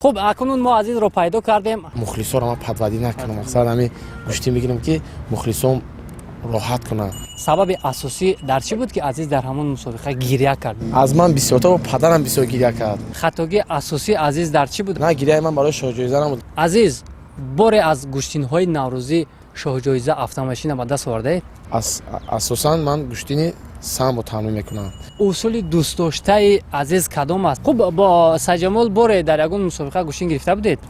Хуб, акнун мо Азизро пайдо кардем. Мухлисоро ман подводить накунам, мақсад ҳами гӯштӣ мегирам, ки мухлисон роҳат кунанд. Сабаби асосӣ дар чӣ буд, ки Азиз дар ҳамон мусобиқа гиря кард? Аз ман бисёртар падарам бисёр гиря кард. Хатогии асосии Азиз дар чӣ буд? На, гиряи ман барои шоҳҷоиза набуд. Азиз, боре аз гӯштинҳои наврӯзӣ шоҳҷоиза, автомашина ба даст овардаед? Асосан ман гӯштини самбо тамрин мекунам. Усули дӯстдоштаи Азиз кадом аст? Хуб, бо Сайҷамол боре дар ягон мусобиқа гӯштин гирифта будед?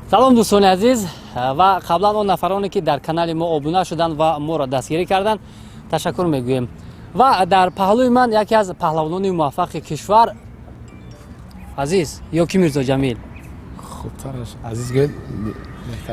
Салом, дӯстони азиз, ва қаблан он нафароне, ки дар канали мо обуна шуданд ва моро дастгирӣ карданд, ташаккур мегӯем. Ва дар паҳлӯи ман яке аз паҳлавонони муваффақи кишвар, Азиз ё ки Мирзоҷамил? Хубтараш Азиз гӯед.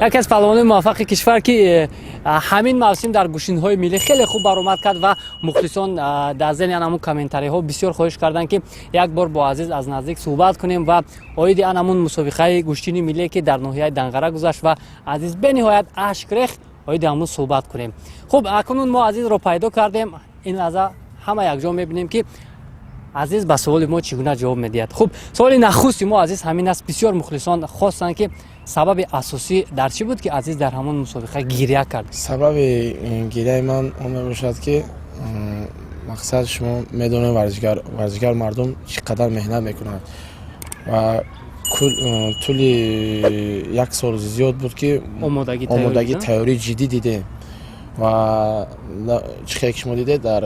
Яке аз паҳлавонони муваффақи кишвар, ки ҳамин мавсим дар гӯштинҳои миллӣ хеле хуб баромад кард ва мухлисон дар зери ан ҳамун комментариҳо бисёр хоҳиш карданд, ки як бор бо Азиз аз наздик суҳбат кунем ва оиди ан ҳамун мусобиқаи гӯштини миллие, ки дар ноҳияи Данғара гузашт ва Азиз бениҳоят ашк рехт, оиди ҳамун суҳбат кунем. Хуб, акнун мо Азизро пайдо кардем. Ин лаҳза ҳама якҷо мебинем, ки Азиз ба суоли мо чӣ гуна ҷавоб медиҳад. Хуб, суоли нахусти мо, Азиз, ҳамин аст. Бисёр мухлисон хостанд, ки сабаби асосӣ дар чӣ буд, ки Азиз дар ҳамон мусобиқа гиря кард? Сабаби гиряи ман он мебошад, ки мақсад, шумо медонед, варзишгар мардум чӣ қадар меҳнат мекунанд ва тӯли як сол зиёд буд, ки омодагӣ, тайёрии ҷиддӣ дидем. Ва чӣ хеле ки шумо дидед, дар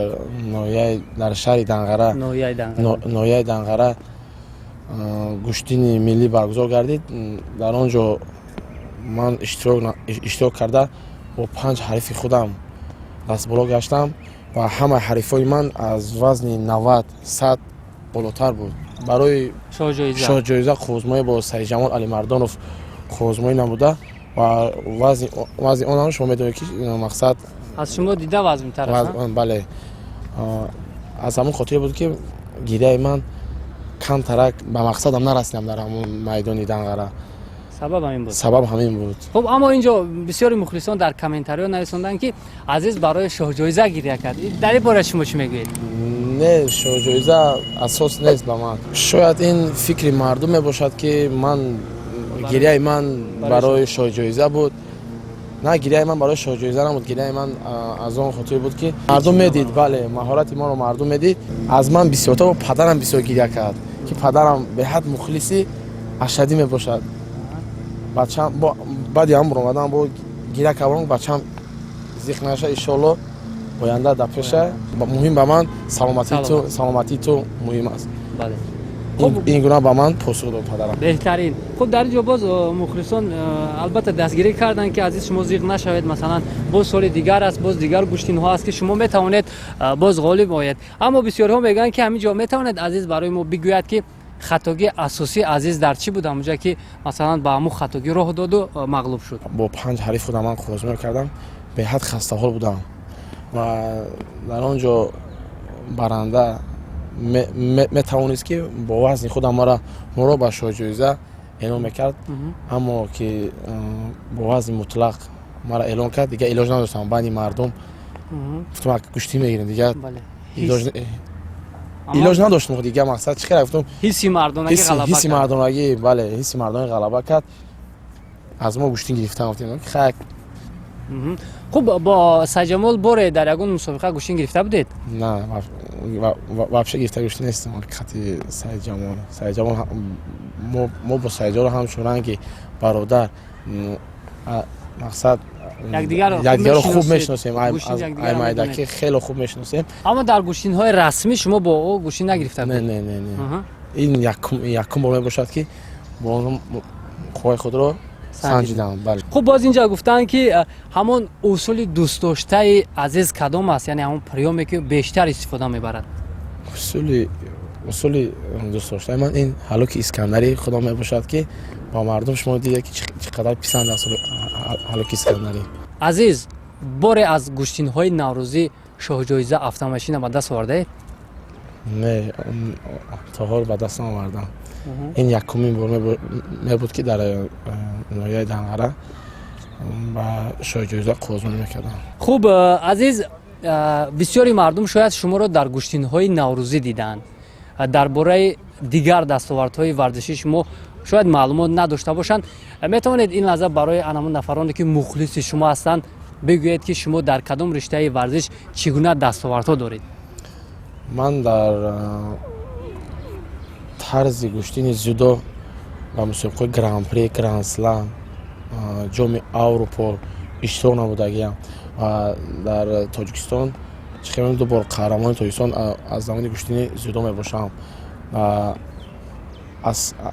ноҳияи, дар шаҳри Данғара, ноҳияи Данғара гӯштини миллӣ баргузор гардид. Дар он ҷо ман иштирок карда, бо панҷ ҳарифи худам дастболо гаштам ва ҳамаи ҳарифҳои ман аз вазни 90, 100 болотар буд. Барои шоҳҷоиза қуввозмоӣ бо Саидҷамол Алимардонов қуввозмоӣ намуда ва вазни он ҳам, шумо медонед, ки мақсад аз шумо дида вазнинтар аст. Бале, аз ҳамон хотире буд, ки гиряи ман камтарак ба мақсадам нарасидам дар ҳамон майдони Данғара. Сабаб ҳамин буд? Сабаб ҳамин буд. Хуб, аммо инҷо бисёри мухлисон дар комментариҳо нависонданд, ки Азиз барои шоҳҷоиза гиря кард. Дар ин бора шумо чӣ мегӯед? Не, шоҳҷоиза асос нест ба ман. Шояд ин фикри мардум мебошад, ки ман гиряи ман барои шоҳҷоиза буд. На, гиряи ман барои шоҳҷоиза набуд. Гиряи ман аз он хотире буд, ки мардум медид, бале, маҳорати моро мардум медид. Аз ман бисёртар падарам бисёр гиря кард, ки падарам беҳад мухлиси ашаддӣ мебошад. Бачам баъди ҳам буромадан бо гиря кардам: бачам зиқ наша, иншолло, оянда дар пеша. Муҳим ба ман саломатии ту муҳим аст. Ин гуна ба ман посух дод падарам. Беҳтарин. Хуб, дар ин ҷо боз мухлисон албатта дастгирӣ карданд, ки Азиз, шумо зиқ нашавед, масалан, боз соли дигар аст, боз дигар гӯштинҳо аст, ки шумо метавонед боз ғолиб оед. Аммо бисёриҳо мегӯянд, ки ҳамин ҷо метавонед Азиз барои мо бигӯяд, ки хатогии асосии Азиз дар чӣ буд, ҳамонҷое ки, масалан, ба ҳамун хатогӣ роҳ доду мағлуб шуд? Бо панҷ ҳариф худам ман қуввозмоӣ кардам, беҳад хастаҳол будам ва дар он ҷо баранда метавонист, ки бо вазни худам моро ба шоҳҷоиза эълон мекард. Аммо ки бо вазни мутлақ мара эълон кард, дигар илоҷ надоштам. Байни мардум гуфтам, гӯштӣ мегирем, дигар илоҷ надоштам. Дигар мақсад чӣ хел гуфтам? Ҳисси мардонагӣ ғалаба. Ҳисси мардонагӣ, бале, ҳисси мардонагӣ ғалаба кард. Аз мо гӯштин гирифтан, гуфтем, хай. Хуб, бо Сайҷамол боре дар ягон мусобиқа гӯштин гирифта будед? На, вообще гирифта гӯштин нестам хати Сайҷамол. Сайҷамол, мо бо Сайҷамол ҳамчун ранги бародар, мақсад, якдигарро хуб мешиносем, ай майдаки хеле хуб мешиносем. Аммо дар гӯштинҳои расмӣ шумо бо ӯ гӯштин нагирифта? Не, не, не, не, ин якум бор мебошад, ки бо он қувваи худро санҷидам, бале. Хуб, боз инҷа гуфтанд, ки ҳамон усули дӯстдоштаи Азиз кадом аст, яъне ҳамон приёме, ки бештар истифода мебарад? Усули дӯстдоштаи ман ин ҳалуки искандарӣ худо мебошад, ки ба мардум, шумо дида, ки чӣ қадар писанд аст ҳалуки искандарӣ. Азиз, боре аз гӯштинҳои наврӯзӣ шоҳҷоиза, автомашина ба даст овардаед? Не, то ҳол ба даст наовардам. Ин якумин бор мебуд, ки дар ноҳияи Данғара ба шоҳҷоиза қуввозмонӣ мекардам. Хуб, Азиз, бисёри мардум шояд шуморо дар гӯштинҳои наврӯзӣ дидаанд. Дар бораи дигар дастовардҳои варзишии шумо Шояд маълумот надошта бошанд. Метавонед ин лаҳза барои анамун нафароне, ки мухлиси шумо ҳастанд, бигӯед, ки шумо дар кадом риштаи варзиш чӣ гуна дастовардҳо доред? Ман дар тарзи гӯштини дзюдо ба мусобиқаҳои Гран-при, Гранд-слам, Ҷоми Аврупо иштирок намудагиам ва дар Тоҷикистон чихел ду бор қаҳрамони Тоҷикистон аз замони гӯштини дзюдо мебошам.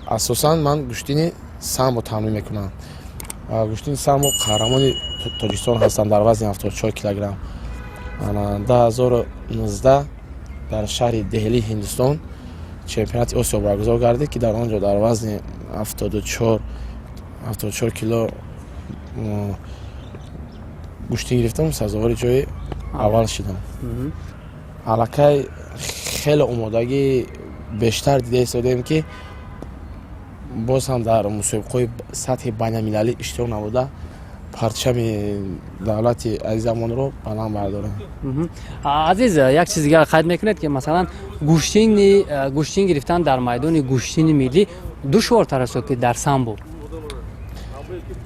Асосан ман гӯштини самбо тамрин мекунам. Гӯштини самбо қаҳрамони Тоҷикистон ҳастам дар вазни 74 килограмм. 2019 дар шаҳри Деҳлии Ҳиндустон чемпионати Осиё баргузор гардид, ки дар он ҷо дар вазни 74 кило гӯштин гирифтам, сазовори ҷои аввал шидам. Аллакай хеле омодагӣ бештар дида истодаем, ки боз ҳам дар мусобиқаҳои сатҳи байналмилалӣ иштирок намуда, парчами давлати азизамонро баланд бардорем. Азиз, як чиз дигар қайд мекунед, ки масалан гӯштин гирифтан дар майдони гӯштини миллӣ душвортар аст ки дар самбо?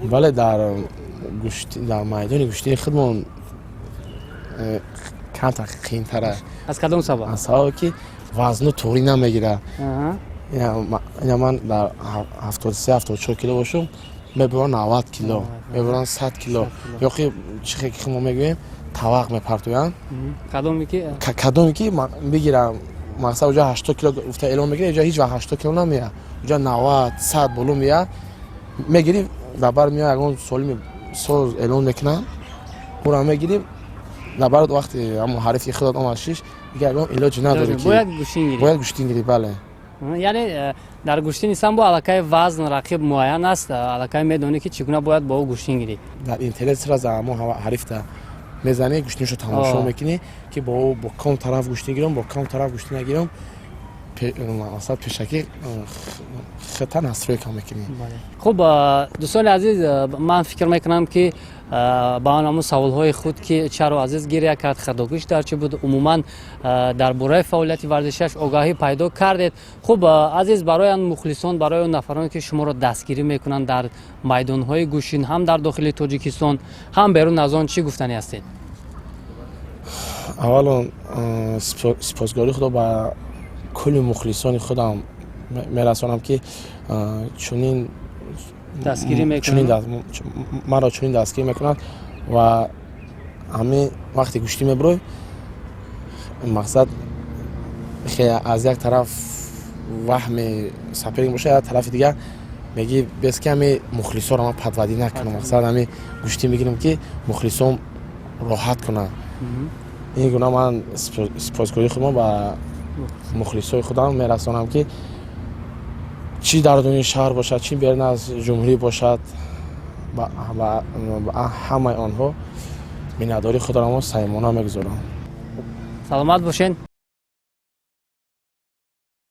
Бале, дар майдони гӯштини худмон камтар қиинтара. Аз кадом сабаб? Аз сабабе ки вазну туғрӣ намегирад. Ина ман дар 73, 74 кило бошум, мебуран 90 кило, мебуран 100 кило, ё ки чихе ки мо мегӯем, тавақ мепартоянд. Кадоме ки Кадоме ки бигирам. Мақсад, уҷа 80 кило гуфта эълон мекунад, уҷа ҳеҷ вақт 80 кило намеяд, уҷа 90, 100 боло меяд. Мегирӣ, дар бар меояд, ягон солими соз эълон мекунанд, ӯро мегирӣ, дар бар вақти ҳамон ҳарифи худат омад шиш, дигар ягон илоҷи надорӣ ки Бояд гӯштин гирӣ. Бояд гӯштин гирӣ, бале. Яъне дар гӯштини самбо аллакай вазн рақиб муайян аст, аллакай медонӣ, ки чӣ гуна бояд бо ӯ гӯштин гирӣ. Дар интернет сразу ҳамон ҳарифта мезанӣ, гӯштинашо тамошо мекунӣ, ки бо ӯ бо кадом тараф гӯштин гирам, бо кадом тараф гӯштин нагирам. Мақсад, пешакӣ хета настройка мекунӣ. Хуб, дӯстони азиз, ман фикр мекунам, ки ба он ҳамун саволҳои худ, ки чаро Азиз гиря кард, хатогиш дар чӣ буд, умуман дар бораи фаъолияти варзишиаш огаҳӣ пайдо кардед. Хуб, Азиз, барои он мухлисон, барои он нафароне, ки шуморо дастгирӣ мекунанд дар майдонҳои гӯштин, ҳам дар дохили Тоҷикистон, ҳам берун аз он, чӣ гуфтанӣ ҳастед? Аввалон, сипосгории худо ба кулли мухлисони худам мерасонам, ки чунин дастгирӣ мекунанд. Маро чунин дастгирӣ мекунанд. Ва ҳамин вақте гӯштӣ мебурой, мақсад, аз як тараф ваҳми соперник боша, як тарафи дигар мегӣ, бес ки ҳами мухлисонро ман подводить накунам. Мақсад, ҳами гӯштӣ мегирам, ки мухлисон роҳат кунанд. Ин гуна ман сипосгории худро ба мухлисои худам мерасонам, ки чӣ дар дуни шаҳр бошад, чӣ берун аз ҷумҳурӣ бошад, ба ҳамаи онҳо миннатдории худро самимона мегузорам. Саломат бошед.